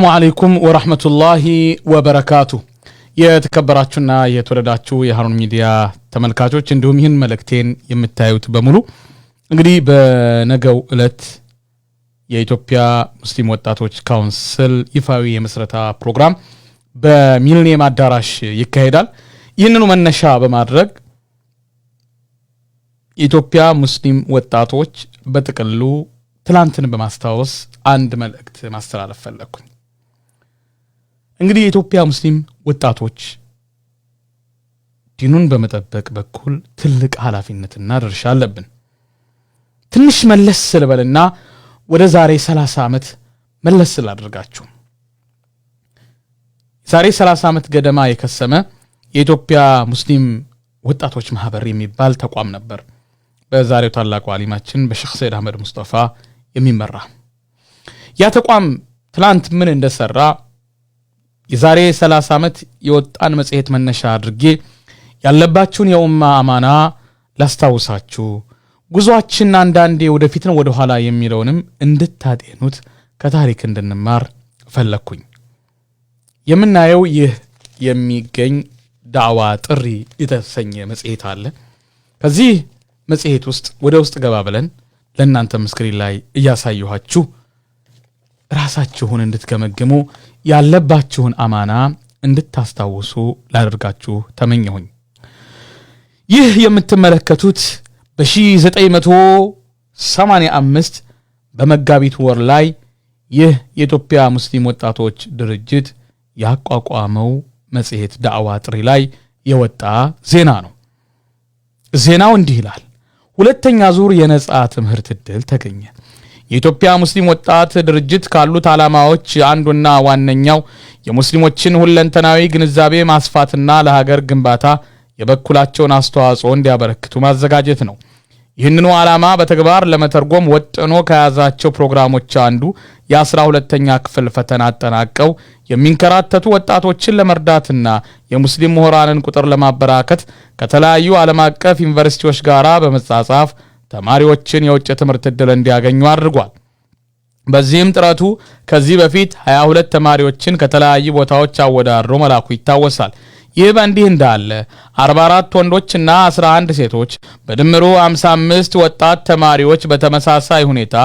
አለይኩም ወራህመቱላሂ ወበረካቱ። የተከበራችሁና የተወደዳችሁ የሀሩን ሚዲያ ተመልካቾች እንዲሁም ይህን መልእክቴን የምታዩት በሙሉ፣ እንግዲህ በነገው ዕለት የኢትዮጵያ ሙስሊም ወጣቶች ካውንስል ይፋዊ የምስረታ ፕሮግራም በሚሊኒየም አዳራሽ ይካሄዳል። ይህንኑ መነሻ በማድረግ የኢትዮጵያ ሙስሊም ወጣቶች በጥቅሉ ትላንትን በማስታወስ አንድ መልእክት ማስተላለፍ ፈለግኩኝ። እንግዲህ የኢትዮጵያ ሙስሊም ወጣቶች ዲኑን በመጠበቅ በኩል ትልቅ ኃላፊነትና ድርሻ አለብን። ትንሽ መለስ ልበልና ወደ ዛሬ 30 ዓመት መለስ ላድርጋችሁ። ዛሬ 30 ዓመት ገደማ የከሰመ የኢትዮጵያ ሙስሊም ወጣቶች ማህበር የሚባል ተቋም ነበር። በዛሬው ታላቁ አሊማችን በሼክ ሰይድ አህመድ ሙስጠፋ የሚመራ ያ ተቋም ትላንት ምን እንደሰራ የዛሬ 30 ዓመት የወጣን መጽሔት መነሻ አድርጌ ያለባችሁን የኡማ አማና ላስታውሳችሁ፣ ጉዟችን አንዳንዴ ወደፊት ነው ወደኋላ የሚለውንም እንድታጤኑት ከታሪክ እንድንማር ፈለግኩኝ። የምናየው ይህ የሚገኝ ዳዕዋ ጥሪ የተሰኘ መጽሔት አለ። ከዚህ መጽሔት ውስጥ ወደ ውስጥ ገባ ብለን ለእናንተ screen ላይ እያሳየኋችሁ ራሳችሁን እንድትገመግሙ፣ ያለባችሁን አማና እንድታስታውሱ ላደርጋችሁ ተመኘሁኝ። ይህ የምትመለከቱት በ1985 በመጋቢት ወር ላይ ይህ የኢትዮጵያ ሙስሊም ወጣቶች ድርጅት ያቋቋመው መጽሔት ዳዕዋ ጥሪ ላይ የወጣ ዜና ነው። ዜናው እንዲህ ይላል። ሁለተኛ ዙር የነጻ ትምህርት ዕድል ተገኘ። የኢትዮጵያ ሙስሊም ወጣት ድርጅት ካሉት ዓላማዎች አንዱና ዋነኛው የሙስሊሞችን ሁለንተናዊ ግንዛቤ ማስፋትና ለሀገር ግንባታ የበኩላቸውን አስተዋጽኦ እንዲያበረክቱ ማዘጋጀት ነው። ይህንኑ ዓላማ በተግባር ለመተርጎም ወጥኖ ከያዛቸው ፕሮግራሞች አንዱ የ12ኛ ክፍል ፈተና አጠናቀው የሚንከራተቱ ወጣቶችን ለመርዳትና የሙስሊም ምሁራንን ቁጥር ለማበራከት ከተለያዩ ዓለም አቀፍ ዩኒቨርሲቲዎች ጋር በመጻጻፍ ተማሪዎችን የውጭ ትምህርት ዕድል እንዲያገኙ አድርጓል። በዚህም ጥረቱ ከዚህ በፊት 22 ተማሪዎችን ከተለያዩ ቦታዎች አወዳድሮ መላኩ ይታወሳል። ይህ በእንዲህ እንዳለ 44 ወንዶችና 11 ሴቶች በድምሩ 55 ወጣት ተማሪዎች በተመሳሳይ ሁኔታ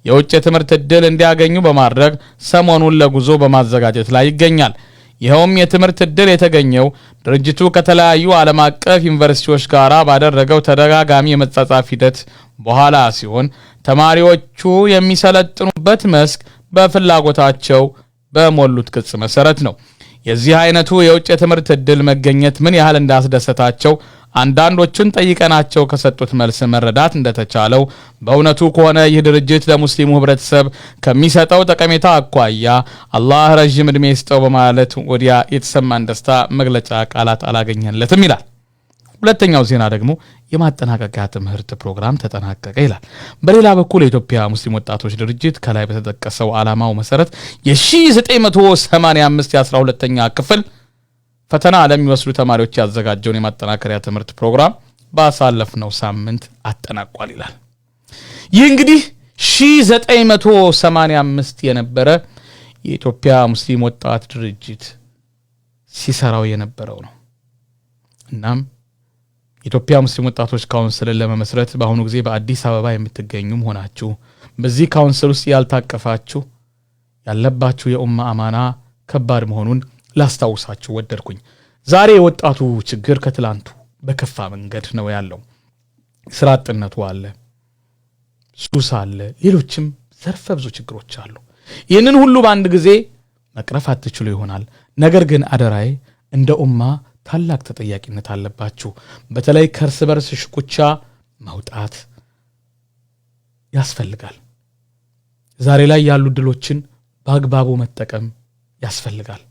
የውጭ የትምህርት ዕድል እንዲያገኙ በማድረግ ሰሞኑን ለጉዞ በማዘጋጀት ላይ ይገኛል። ይኸውም የትምህርት ዕድል የተገኘው ድርጅቱ ከተለያዩ ዓለም አቀፍ ዩኒቨርሲቲዎች ጋር ባደረገው ተደጋጋሚ የመጻጻፍ ሂደት በኋላ ሲሆን ተማሪዎቹ የሚሰለጥኑበት መስክ በፍላጎታቸው በሞሉት ቅጽ መሰረት ነው። የዚህ አይነቱ የውጭ የትምህርት ዕድል መገኘት ምን ያህል እንዳስደሰታቸው አንዳንዶቹን ጠይቀናቸው ከሰጡት መልስ መረዳት እንደተቻለው፣ በእውነቱ ከሆነ ይህ ድርጅት ለሙስሊሙ ሕብረተሰብ ከሚሰጠው ጠቀሜታ አኳያ አላህ ረዥም ዕድሜ ይስጠው በማለት ወዲያ የተሰማን ደስታ መግለጫ ቃላት አላገኘንለትም ይላል። ሁለተኛው ዜና ደግሞ የማጠናቀቂያ ትምህርት ፕሮግራም ተጠናቀቀ ይላል። በሌላ በኩል የኢትዮጵያ ሙስሊም ወጣቶች ድርጅት ከላይ በተጠቀሰው ዓላማው መሰረት የ1985 የ12ኛ ክፍል ፈተና ለሚወስዱ ተማሪዎች ያዘጋጀውን የማጠናከሪያ ትምህርት ፕሮግራም ባሳለፍነው ሳምንት አጠናቋል ይላል። ይህ እንግዲህ 1985 የነበረ የኢትዮጵያ ሙስሊም ወጣት ድርጅት ሲሰራው የነበረው ነው። እናም የኢትዮጵያ ሙስሊም ወጣቶች ካውንስልን ለመመስረት በአሁኑ ጊዜ በአዲስ አበባ የምትገኙም ሆናችሁ በዚህ ካውንስል ውስጥ ያልታቀፋችሁ ያለባችሁ የኡማ አማና ከባድ መሆኑን ላስታውሳችሁ ወደድኩኝ። ዛሬ የወጣቱ ችግር ከትላንቱ በከፋ መንገድ ነው ያለው። ስራ አጥነቱ አለ፣ ሱስ አለ፣ ሌሎችም ዘርፈ ብዙ ችግሮች አሉ። ይህንን ሁሉ በአንድ ጊዜ መቅረፍ አትችሉ ይሆናል። ነገር ግን አደራዬ እንደ ኡማ ታላቅ ተጠያቂነት አለባችሁ። በተለይ ከእርስ በርስ ሽኩቻ መውጣት ያስፈልጋል። ዛሬ ላይ ያሉ ድሎችን በአግባቡ መጠቀም ያስፈልጋል።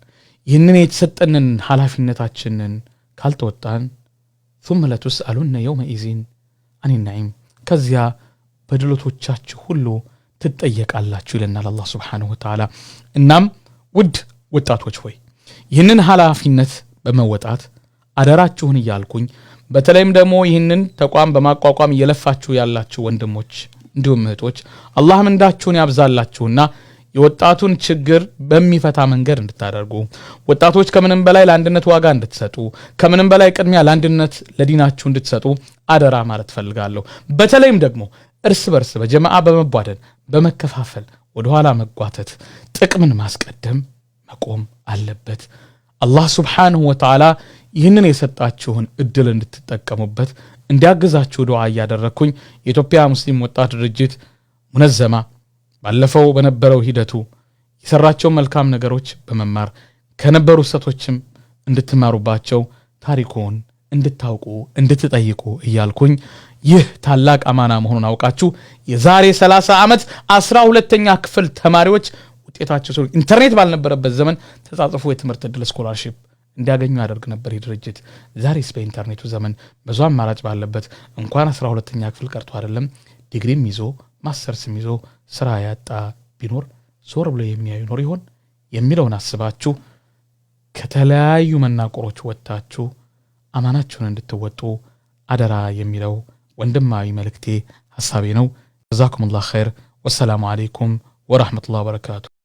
ይህንን የተሰጠንን ኃላፊነታችንን ካልተወጣን ثم لتسألن يومئذ عن النعيم፣ ከዚያ በድሎቶቻችሁ ሁሉ ትጠየቃላችሁ ይለናል አላህ ሱብሓነሁ ወተዓላ። እናም ውድ ወጣቶች ሆይ፣ ይህንን ኃላፊነት በመወጣት አደራችሁን እያልኩኝ፣ በተለይም ደግሞ ይህንን ተቋም በማቋቋም እየለፋችሁ ያላችሁ ወንድሞች እንዲሁም እህቶች አላህ ምንዳችሁን ያብዛላችሁና የወጣቱን ችግር በሚፈታ መንገድ እንድታደርጉ፣ ወጣቶች ከምንም በላይ ለአንድነት ዋጋ እንድትሰጡ፣ ከምንም በላይ ቅድሚያ ለአንድነት ለዲናችሁ እንድትሰጡ አደራ ማለት ፈልጋለሁ። በተለይም ደግሞ እርስ በርስ በጀማዓ በመቧደን በመከፋፈል ወደኋላ መጓተት፣ ጥቅምን ማስቀደም መቆም አለበት። አላህ سبحانه وتعالى ይህንን የሰጣችሁን እድል እንድትጠቀሙበት እንዲያግዛችሁ ዱዓ እያደረግኩኝ፣ የኢትዮጵያ ሙስሊም ወጣት ድርጅት ሙነዘማ ባለፈው በነበረው ሂደቱ የሰራቸው መልካም ነገሮች በመማር፣ ከነበሩ ስህተቶችም እንድትማሩባቸው፣ ታሪኩን እንድታውቁ፣ እንድትጠይቁ እያልኩኝ፣ ይህ ታላቅ አማና መሆኑን አውቃችሁ የዛሬ 30 ዓመት 12ኛ ክፍል ተማሪዎች ውጤታቸው ኢንተርኔት ባልነበረበት ዘመን ተጻጽፎ የትምህርት ዕድል scholarship እንዲያገኙ ያደርግ ነበር ይህ ድርጅት። ዛሬስ በኢንተርኔቱ ዘመን ብዙ አማራጭ ባለበት እንኳን 12ኛ ክፍል ቀርቶ አይደለም ዲግሪም ይዞ ማስተርስም ይዞ ስራ ያጣ ቢኖር ዞር ብሎ የሚያዩ ይኖር ይሆን የሚለውን አስባችሁ ከተለያዩ መናቆሮች ወጥታችሁ አማናችሁን እንድትወጡ አደራ የሚለው ወንድማዊ መልእክቴ ሀሳቤ ነው። جزاكم الله خير። والسلام عليكم ورحمة الله وبركاته።